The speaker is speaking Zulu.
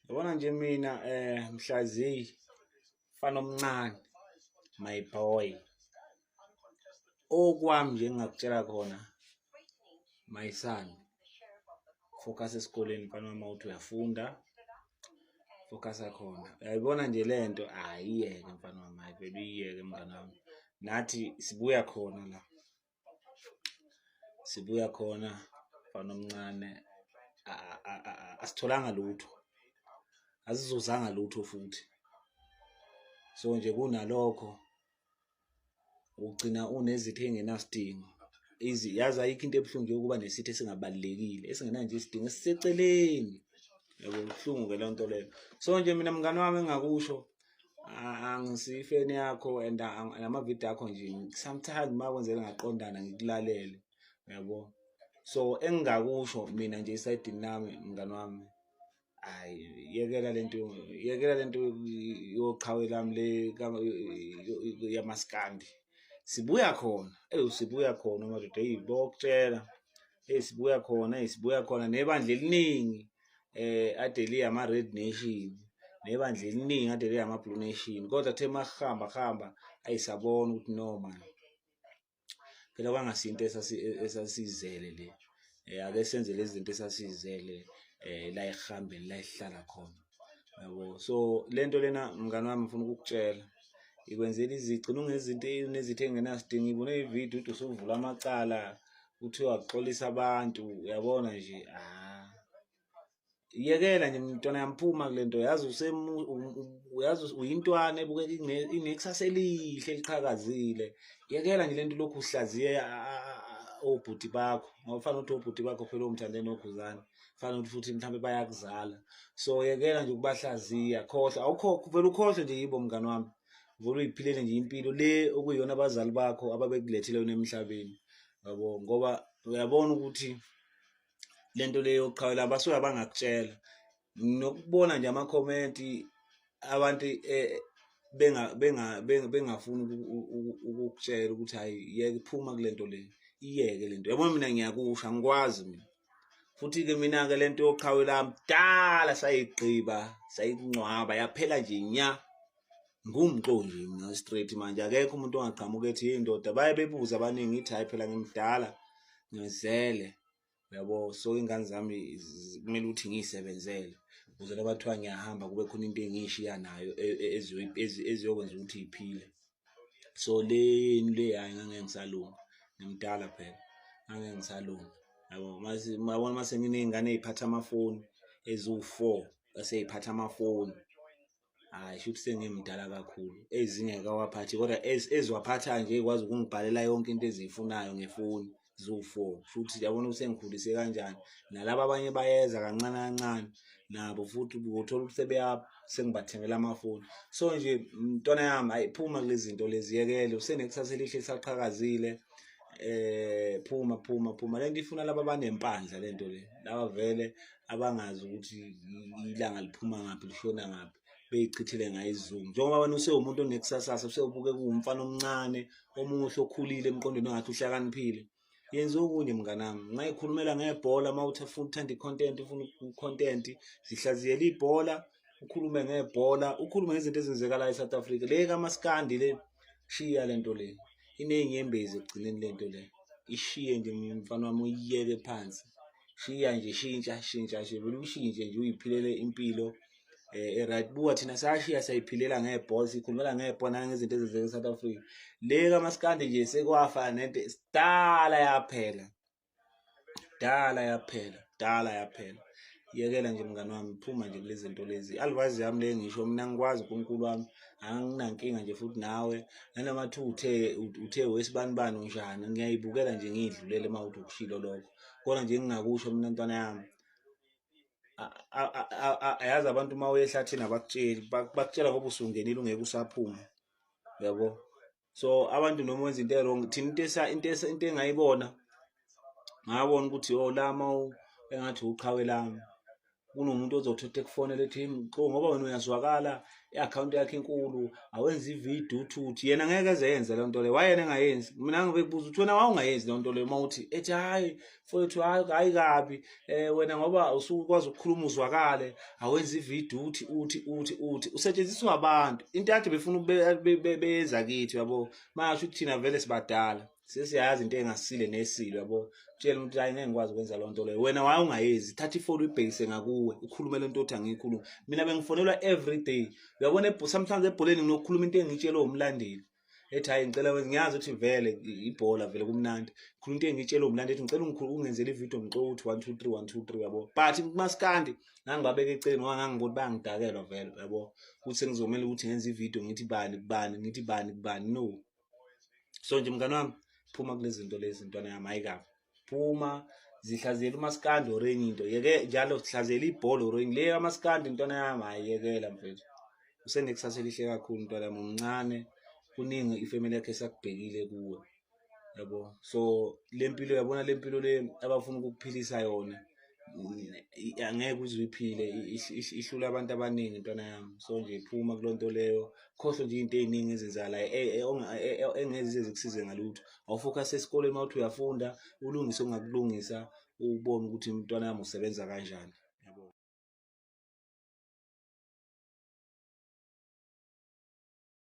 Yabona nje mina mhlaziyi mfana omncane my boy. Okwami nje engingakutshela khona my son, focus esikoleni mfana wami uthi uyafunda, focus khona. Uyayibona nje lento ayiyeke mfana wami, hayi vele uyiyeke mngani wami. Nathi sibuya khona la. Sibuya khona mfana omncane asitholanga lutho, asizuzanga lutho futhi. So nje kunalokho ugcina unezitha ey'ngenasidingo. Yazi ayikho into ebuhlungu njengokuba nesitha esingabalulekile esingenayo nje isidingo esiseceleni. Yabo ibuhlungu-ke leyo nto leyo. So nje mina mngani wami engingakusho angisifeni yakho and namavidiyo akho nje sometimes uma kwenzeka ngaqondana ngikulalele yabo. So engingakusho mina nje esayidini lami mngani wami, hhayi yekela lento, yekela lento yoqhawe lami le yamaskandi. Sibuya khona, ewu sibuya khona madoda, eyi bokutshela, eyi sibuya khona, eyi sibuya khona nebandla eliningi ade liyama-Red Nation nebandla eliningi ade liyama-Blue Nation kodwa kuthe makuhamba kuhamba ayisabona ukuthi no man phela kwangasinto esasizele le ake senze lezi zinto esasizele la ekuhambeni la esihlala khona yabo. So lento lena mngani wami ngifuna ukukutshela ikwenzela izici ungezinto nezitho engenasidingo. Ngibone ividiyo uthi usuvula amacala kuthiwa kuxolisa abantu uyabona nje ah yekela nje mntwana yamphuma kule nto yazi uyazi uyintwana ebukeka inekusasa elihle eliqhakazile. Yekela nje lento lokhu uhlaziye obhuti bakho ngoba fanele ukuthi obhuti bakho phela omthande nokhuzane fanele ukuthi futhi mhlawumbe bayakuzala. So yekela nje ukubahlaziya, khohlwa awukho vele ukhohlwe nje yibo mngani wami, vele uyiphilele nje impilo le okuyiyona abazali bakho ababekulethele yona emhlabeni yabo, ngoba uyabona ukuthi lento le yokuqhawela basuke bangakutshela. Nokubona nje amakhomenti abantu bengafuni ukukutshela ukuthi hhayi yeke phuma kule nto le, iyeke le nto. Yabona mina ngiyakusho angikwazi mina. Futhi-ke mina-ke le nto yoqhawe lami kudala sayigqiba sayingcwaba yaphela nje nya. Ngumxo nje mina straight manje akekho umuntu ongaqhamuka ethi hey ndoda, baye bebuza abaningi ngithi hhayi phela ngimdala ngizele uyabo. So iy'ngane zami kumele ukuthi ngiy'sebenzele ukuze noma kuthiwa ngiyahamba kube khona into engiyishiya nayo eziyokwenza ukuthi yiphile. So le yenu le hhayi ngangeke ngisalunga, ngimdala phela ngangeke ngisalunga yabo. Mase uyabona mase nginey'ngane ey'phatha amafoni eziwu-four esey'phatha amafoni, hhayi shuthi sengimdala kakhulu. Ezinye kawaphathi kodwa eziwaphathayo nje ey'kwazi ukungibhalela yonke into eziyifunayo ngefoni ziwu-four, shuthi yabona ukuthi sengikhulise kanjani. Nalaba abanye bayeza kancane kancane nabo futhi uthola ukuthi sengibathengela amafoni. So nje mntwana yami hhayi phuma kulezi zinto lezi, yekele usenekusasa elihle lisaqhakazile. Phuma phuma phuma, lento ifuna laba abanempandla lento le, laba vele abangazi ukuthi ilanga liphuma ngaphi lishona ngaphi, beyichithele ngayo isizungu. Njengoba wena usewumuntu onekusasasa, usewubukeka uwumfana omncane omuhle okhulile emqondweni ongathi uhlakaniphile, yenza okunye mnganami. Ungayikhulumela ngebhola uma uthi ufuna uthanda i-content, ufuna i-content, zihlaziyele ibhola, ukhulume ngebhola, ukhulume ngezinto ezenzekalayo e-South Africa. Le kamaskandi le, shiya lento le, iney'nyembezi ekugcineni lento le, ishiye nje mfana wami, uyiyeke phansi. Shiya nje, shintsha shintsha nje, vele ushintshe nje uyiphilele impilo e-right. Buka thina sashiya sayiphilela ngebhola, sikhulumela ngebhola nangezinto ezenzeka e-South Africa. Le kamaskandi nje sekwafa nento sidala yaphela, dala yaphela, dala yaphela. Yekela nje mngani wami, phuma nje kulezi zinto lezi. I-advice yami le ngisho mina ngikwazi uNkulunkulu wami, anginankinga nje futhi nawe nanoma kuthiwa uthe wesibanibani unjani, ngiyayibukela nje ngiyidlulele uma uthi ukushilo lokho. Kodwa nje engingakusho mina ntwana yami, yazi abantu uma uye ehlathini abakutsheli, bakutshela ngoba usungenile ungeke usaphuma yabo. So abantu noma wenza into e-wrong, thina into into engayibona ngabona ukuthi oh lama engathi uqhawe lami Kunomuntu ozothatha ekufonela ethi mxo ngoba wena uyazwakala, i-akhawunti yakho inkulu, awenza ividiyo uthi uthi yena ngeke eze yenze le nto leyo. Wayena engayenzi. Mina ngibekubuza ukuthi wena wawungayenzi le nto leyo, uma uthi ethi hhayi mfowethu, hhayi hhayi kabi wena ngoba usukwazi ukukhuluma uzwakale, awenza ividiyo uthi uthi uthi uthi usetshenziswa abantu. Into yakhe befuna beyenza kithi, yabo, masho ukuthi thina vele sibadala, sesiyazi into engasile nesilo, yabo. Tshela umuntu, hayi, ngeke ngikwazi ukwenza loo nto leyo. Wena waye ungayenzi. Thatha ifoni uyibhekise ngakuwe, ukhulume le nto othi angiyikhulume. Mina bengifonelwa every day, uyabona. Sometimes ebholeni nginokukhuluma into engitshelwe umlandeli ethi hayi, ngicela wenze. Ngiyazi ukuthi vele ibhola vele kumnandi, khuluma into engitshelwe umlandeli ethi ngicela ungenzele ividiyo mxo uthi 1 2 3 1 2 3, yabo. But kumaskandi ngangibabeka eceleni ngoba ngangibona bayangidakelwa vele, yabo, ukuthi sengizomela ukuthi ngenze ividiyo ngithi bani kubani, ngithi bani kubani. No, so nje mngani wami, phuma kulezi zinto lezi, ntwana yami. Hayi kabi, phuma, zihlaziyela umaskandi or enye into, yeke njalo sihlaziyela ibhola or enye le amaskandi, ntwana yami. Hayi, yekela mfethu, usenekusasa elihle kakhulu, ntwana yami, umncane, kuningi ifamily yakhe esakubhekile kuwe, yabo. So le mpilo, yabona, le mpilo le abafuna ukukuphilisa yona, angeke uze uyiphile, ihlula abantu abaningi, ntwana yami. So nje phuma kuloo nto leyo, khohlwe nje iy'nto ey'ningi ezenzakalayo engeke zize zikusize ngalutho. Awufocus esikoleni, uma uthi uyafunda, ulungise ongakulungisa, ubone ukuthi mntwana yami usebenza kanjani.